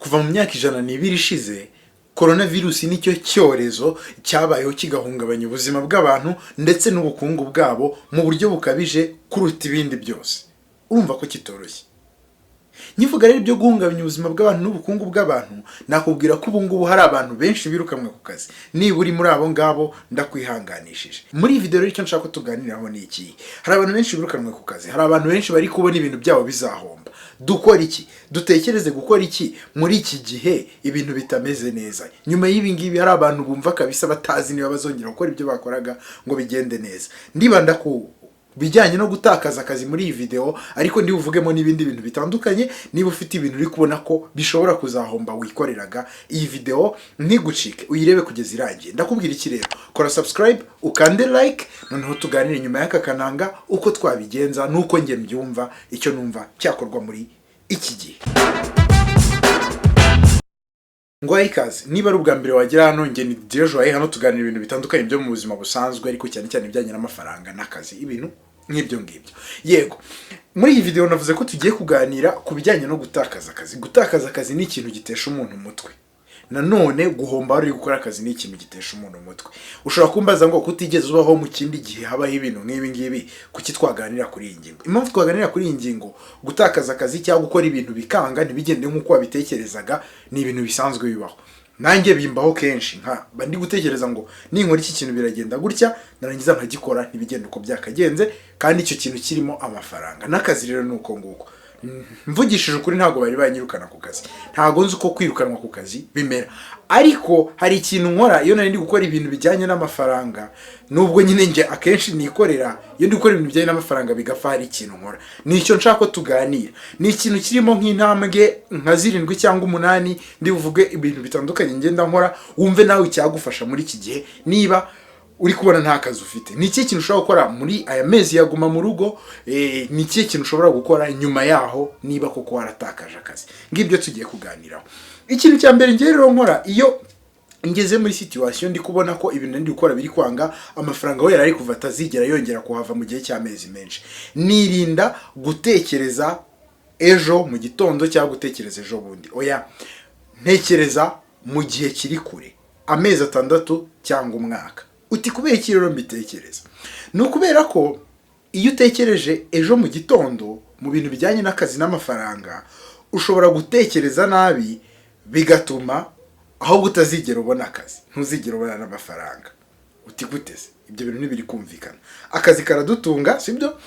Kuva mu myaka 102 ishize, korona virusi nicyo cyorezo cyabayeho kigahungabanya ubuzima bw'abantu ndetse n'ubukungu bwabo mu buryo bukabije kuruta ibindi byose. Urumva ko kitoroshye. Nkivuga rero ibyo guhungabanya ubuzima bw'abantu n'ubukungu bw'abantu, nakubwira ko ubu ngubu hari abantu benshi birukanwe ku kazi. Niba uri muri abo ngabo, ndakwihanganishije. Muri iyi video rero, icyo nshaka ko tuganiraho ni iki: hari abantu benshi birukanwe ku kazi, hari abantu benshi bari kubona ibintu byabo bizahomba. Dukora iki? Dutekereze gukora iki muri iki gihe ibintu bitameze neza? Nyuma y'ibi ngibi, hari abantu bumva kabisa batazi niba bazongera gukora ibyo bakoraga ngo bigende neza. Ndibanda ku bijyanye no gutakaza akazi muri iyi video, ariko ndibuvugemo n'ibindi bintu bitandukanye. Niba ufite ibintu uri kubona ko bishobora kuzahomba wikoreraga, iyi video ntigucike, uyirebe kugeza irangiye. Ndakubwira iki rero? Kora subscribe, ukande like, noneho tuganire nyuma y'aka kananga uko twabigenza n'uko njye mbyumva, icyo numva cyakorwa muri iki gihe. Ngwaye ikaze niba ari ubwa mbere wagera hano. Njye ni Didier Joye. Hano tuganira ibintu bitandukanye byo mu buzima busanzwe, ariko cyane cyane ibijyanye n'amafaranga n'akazi, ibintu nk'ibyo ngibyo. Yego, muri iyi video navuze ko tugiye kuganira ku bijyanye no gutakaza akazi. Gutakaza akazi ni ikintu gitesha umuntu umutwe. Nanone guhomba wari uri gukora akazi ni ikintu gitesha umuntu umutwe. Ushobora kumbaza ngo kutigeze ubaho mu kindi gihe habaho ibintu nk'ibi ngibi, kuki twaganira kuri iyi ngingo? Impamvu twaganira kuri iyi ngingo, gutakaza akazi cyangwa gukora ibintu bikanga ntibigende nk'uko wabitekerezaga, ni ibintu bisanzwe bibaho. Nanjye bimbaho kenshi, nka mba ndi gutekereza ngo ninkora iki kintu biragenda gutya, narangiza nkagikora ntibigende uko byakagenze, kandi icyo kintu kirimo amafaranga n'akazi. Rero ni uko nguko. Mvugishije ukuri, ntabwo bari banyirukana ku kazi, ntabwo nzi uko kwirukanwa ku kazi bimera, ariko hari ikintu nkora iyo nari ndi gukora ibintu bijyanye n'amafaranga. Nubwo nyine njye akenshi nikorera, iyo ndi gukora ibintu bijyanye n'amafaranga bigapfa, hari ikintu nkora. Ni icyo nshaka ko tuganira. Ni ikintu kirimo nk'intambwe nka zirindwi cyangwa umunani. Ndi buvuge ibintu bitandukanye ngenda nkora, wumve nawe icyagufasha muri iki gihe. Niba uri kubona nta kazi ufite, ni ikihe kintu ushobora gukora muri aya mezi ya guma mu rugo? Ni ikihe kintu ushobora gukora nyuma yaho niba koko waratakaje akazi? Ngibyo tugiye kuganiraho. Ikintu cya mbere ngiye rero nkora iyo ngeze muri situation ndi kubona ko ibintu ndi gukora biri kwanga, amafaranga aho yari ari kuva atazigera yongera kuhava mu gihe cy'amezi menshi, nirinda gutekereza ejo mu gitondo cyangwa gutekereza ejo bundi. Oya, ntekereza mu gihe kiri kure, amezi 6 cyangwa umwaka. Uti kubera iki rero mbitekereza? Ni ukubera ko iyo utekereje ejo mu gitondo mu bintu bijyanye n'akazi n'amafaranga, ushobora gutekereza nabi, bigatuma ahubwo utazigera ubona akazi, ntuzigera ubona n'amafaranga. Uti gute se? Ibyo bintu ntibiri kumvikana. Akazi karadutunga, sibyo?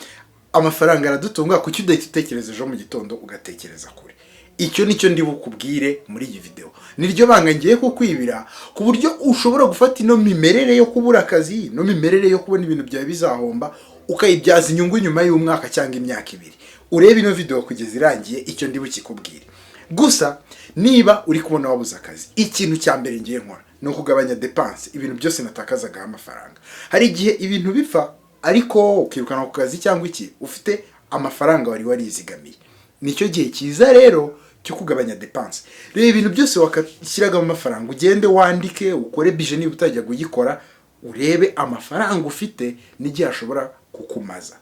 Amafaranga aradutunga. Kuki udahita utekereza ejo mu gitondo, ugatekereza kure? Icyo nicyo ndi bukubwire muri iyi video. Niryo banga ngiye kukwibira, ku buryo ushobora gufata ino mimerere yo kubura akazi, ino mimerere yo kubona ibintu byawe bizahomba, ukayibyaza inyungu nyuma y'umwaka cyangwa imyaka 2. Urebe ino video kugeza irangiye, icyo ndi bukikubwire. Gusa niba uri kubona wabuze akazi, ikintu cya mbere ngiye nkora ni ukugabanya dépenses, ibintu byose natakazagaho amafaranga. Hari igihe ibintu bipfa, ariko ukirukanwa ku kazi cyangwa iki, ufite amafaranga wari warizigamiye. Nicyo gihe cyiza rero cyo kugabanya dépenses. Reba ibintu byose wakashyiragamo amafaranga, ugende wandike, ukore budget niba utajya kuyikora, urebe amafaranga ufite n'igihe ashobora kukumaza,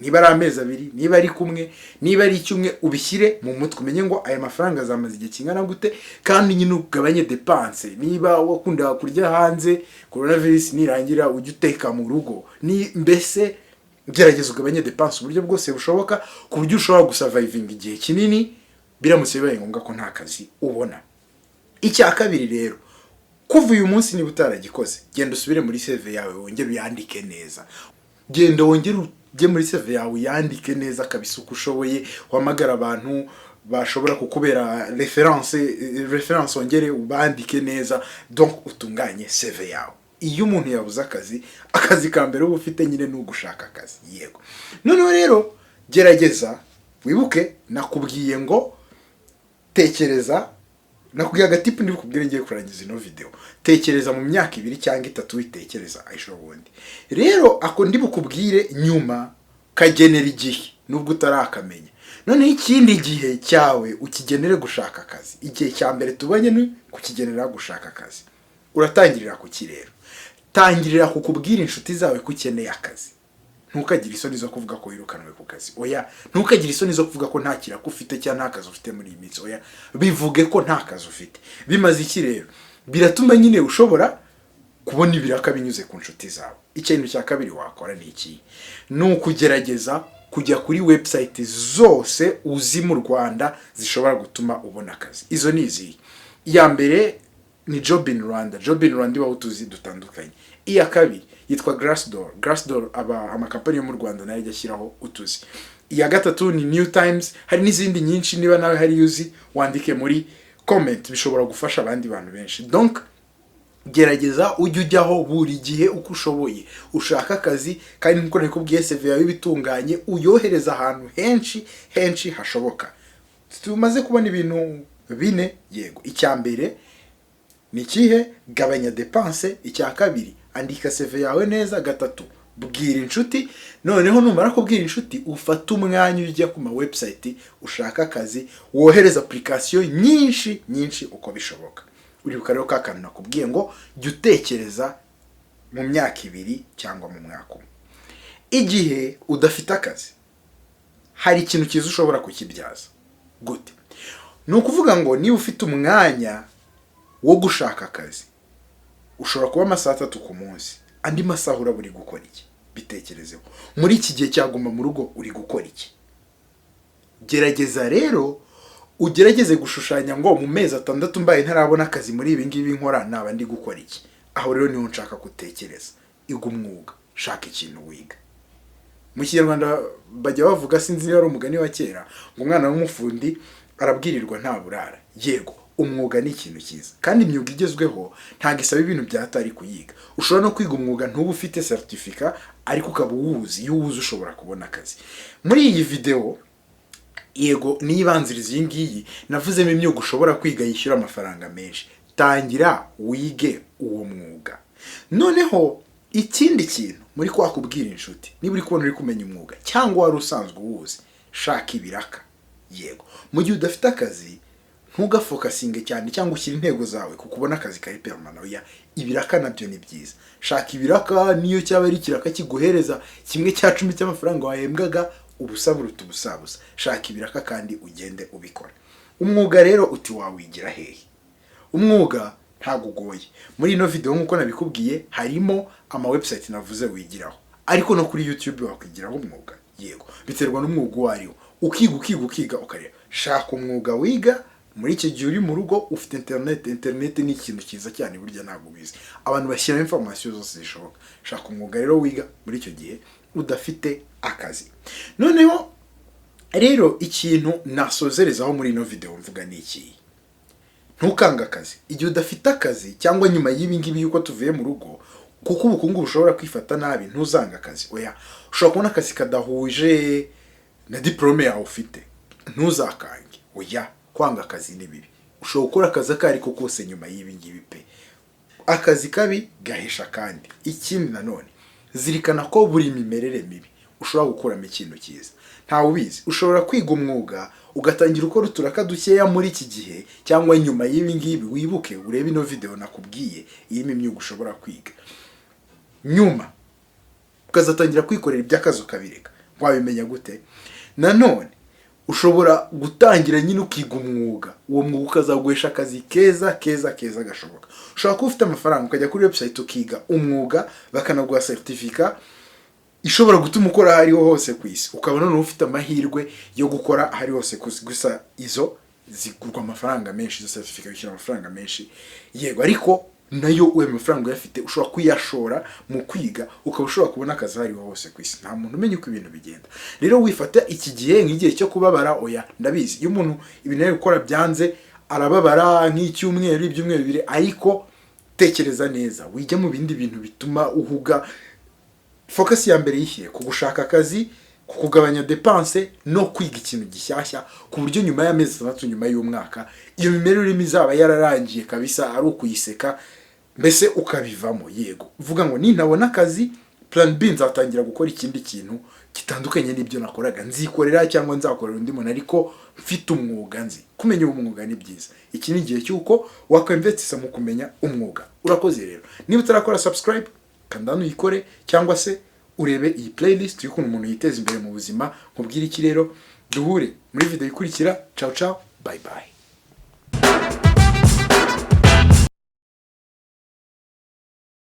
niba ari amezi 2, niba ari kumwe, niba ari icyumwe, ubishyire mu mutwe, umenye ngo aya mafaranga azamaze igihe kingana gute. Kandi nyine ugabanye dépenses. Niba wakundaga kurya hanze, coronavirus nirangira ujye uteka mu rugo. Ni mbese gerageza ugabanye dépenses uburyo bwose bushoboka, ku buryo ushobora gusurvivinga igihe kinini biramutse bibaye ngombwa ko nta kazi ubona. Icya kabiri rero, kuva uyu munsi, niba utaragikoze, genda usubire muri CV yawe, wongere uyandike neza. Genda wongere ujye muri CV yawe, uyandike neza kabisa uko ushoboye, uhamagara abantu bashobora kukubera reference, wongere ubandike neza, donc utunganye CV yawe. Iyo umuntu yabuze akazi, akazi ka mbere uba ufite nyine ni ugushaka akazi. Yego, noneho rero gerageza wibuke nakubwiye ngo tekereza, nakubwiye agatip ndi bukubwire ngiye kurangiza ino video: tekereza mu myaka 2 cyangwa 3, witekereza ejo bundi. Rero ako ndi bukubwire nyuma kagenera igihe nubwo utarakamenya. Noneho ikindi gihe cyawe ukigenere gushaka akazi. Igihe cya mbere tubonye ni kukigenera gushaka akazi. Uratangirira ku ki rero? Tangirira ku kubwira inshuti zawe ko ukeneye akazi. Ntukagire isoni zo kuvuga ko wirukanwe ku kazi, oya. Ntukagire isoni zo kuvuga ko nta kiraka ufite cyangwa nta kazi ufite muri iyi minsi, oya. Bivuge ko nta kazi ufite. Bimaze iki rero? Biratuma nyine ushobora kubona ibiraka binyuze ku nshuti zawe. Ikintu cya kabiri wakora ni iki? Ni ukugerageza kujya kuri website zose uzi mu Rwanda zishobora gutuma ubona akazi. Izo ni izihe? Iya mbere ni Job in Rwanda. Job in Rwanda ibaho utuzi dutandukanye. Iya kabiri yitwa Glassdoor. Glassdoor aba amakampani yo mu Rwanda nayo ajya ashyiraho utuzi. Iya gatatu ni New Times. Hari n'izindi nyinshi. Niba nawe hari uzi, wandike muri comment, bishobora gufasha abandi bantu benshi. Donc gerageza ujye ujyaho buri gihe uko ushoboye ushaka akazi, kandi nkuko nabikubwiye, CV yawe ibitunganye, uyohereza ahantu henshi henshi hashoboka. Tumaze kubona ibintu bine. Yego, icya mbere ni ikihe? Gabanya dépenses. Icya kabiri, andika CV yawe neza. Gatatu, bwira inshuti. Noneho numara kubwira inshuti, ufate umwanya ujya ku ma website ushaka akazi, wohereza application nyinshi nyinshi uko bishoboka. Uribuka rero ka kantu nakubwiye ngo jya utekereza mu myaka 2 cyangwa mu mwaka umwe? Igihe udafite akazi, hari ikintu cyiza ushobora kukibyaza. Gute? Ni ukuvuga ngo niba ufite umwanya wo gushaka akazi, ushobora kuba amasaha 3 ku munsi, andi masaha uraba uri gukora iki? Bitekerezeho. Muri iki gihe cyaguma mu rugo uri gukora iki? Gerageza rero ugerageze gushushanya ngo mu mezi 6 mbaye ntarabona akazi muri ibi ngibi nkora, naba ndi gukora iki? Aho rero niho nshaka gutekereza. Iga umwuga, shaka ikintu wiga. Mu Kinyarwanda bajya bavuga, sinzi niba ari umugani wa kera, ngo umwana w'umufundi arabwirirwa nta burara. Yego, umwuga ni ikintu cyiza, kandi imyuga igezweho ntabwo isaba ibintu bya atari kuyiga. Ushobora no kwiga umwuga ntuba ufite certificat, ariko ukaba uwuzi. Iyo uwuzi ushobora kubona akazi. Muri iyi video, yego, niyibanziriza iyi ngiyi, navuzemo imyuga ushobora kwiga yishyura amafaranga menshi. Tangira wige uwo mwuga. Noneho ikindi kintu muri kwa kubwira inshuti, niba uri kubona uri kumenya umwuga cyangwa wari usanzwe uwuzi, shaka ibiraka. Yego, mu gihe udafite akazi, ntugafocusinge cyane cyangwa ushyire intego zawe ku kubona akazi kari permanent. Oya, ibiraka nabyo ni byiza. Shaka ibiraka, niyo cyaba ari ikiraka kiguhereza 1/10 cy'amafaranga wahembwaga, ubusa buruta ubusabusa. Shaka ibiraka kandi ugende ubikora. Umwuga rero uti wawigira hehe? Umwuga ntabwo ugoye. Muri ino video, nk'uko nabikubwiye, harimo ama website navuze wigiraho, ariko no kuri YouTube wakwigiraho umwuga. Yego, biterwa n'umwuga uwo ariwo. Ukiga, ukiga, ukiga, ukareba. Shaka umwuga wiga muri iki gihe uri mu rugo ufite internet. Internet ni ikintu cyiza cyane burya, ntabwo ubizi, abantu bashyiramo information zose zishoboka. Shaka umwuga rero wiga muri icyo gihe udafite akazi. Noneho rero ikintu nasozerezaho muri ino video mvuga ni iki? Ntukange akazi igihe udafite akazi cyangwa nyuma y'ibi ngibi yuko tuvuye mu rugo, kuko ubukungu bushobora kwifata nabi. Ntuzange akazi, oya. Ushobora kubona akazi kadahuje na diporome yawe ufite, ntuzakange, oya. Kwanga akazi ni bibi. Ushobora gukora akazi ako ari ko kose nyuma y'ibi ngibi pe. Akazi kabi gahesha akandi. Ikindi nanone, zirikana ko buri mimerere mibi ushobora gukuramo ikintu cyiza. Ntawe ubizi, ushobora kwiga umwuga, ugatangira ukora uturaka dukeya muri iki gihe cyangwa nyuma y'ibi ngibi. Wibuke urebe ino video nakubwiye irimo imyuga ushobora kwiga, nyuma ukazatangira kwikorera iby'akazi ukabireka. Wabimenya gute? Nanone ushobora gutangira nyine ukiga umwuga, uwo mwuga ukazaguhesha akazi keza keza keza gashoboka. Ushobora kuba ufite amafaranga, ukajya kuri website ukiga umwuga, bakanaguha certificat ishobora gutuma ukora aho ariho hose ku isi, ukaba noneho ufite amahirwe yo gukora aho ari hose ku isi. Gusa izo zigurwa amafaranga menshi, izo certificat bishyura amafaranga menshi. Yego, ariko nayo uwo mafaranga uyafite ushobora kuyashora mu kwiga, ukaba ushobora kubona akazi aho ariho hose ku isi. Nta muntu umenya uko ibintu bigenda. Rero wifata iki gihe nk'igihe cyo kubabara, oya. Ndabizi, iyo umuntu ibintu ari gukora byanze arababara nk'icyumweru, ibyumweru 2, ariko tekereza neza, wijya mu bindi bintu bituma uhuga. Focus ya mbere yishyire ku gushaka akazi, ku kugabanya dépenses no kwiga ikintu gishyashya, ku buryo nyuma y'amezi 6, nyuma y'umwaka, iyo mimerere urimo izaba yararangiye kabisa, ari ukuyiseka mbese ukabivamo. Yego, vuga ngo nintabona akazi, plan B nzatangira gukora ikindi kintu gitandukanye n'ibyo nakoraga, nzikorera cyangwa nzakorera undi muntu, ariko mfite umwuga nzi. Kumenya umwuga ni byiza. Iki ni igihe cy'uko wakwinvestisa mu kumenya umwuga. Urakoze rero. Niba utarakora subscribe, kanda hano uyikore cyangwa se Urebe iyi playlist y'ukuntu umuntu yiteza imbere mu buzima. Nkubwire iki rero? Duhure muri video ikurikira. Ciao ciao, bye bye.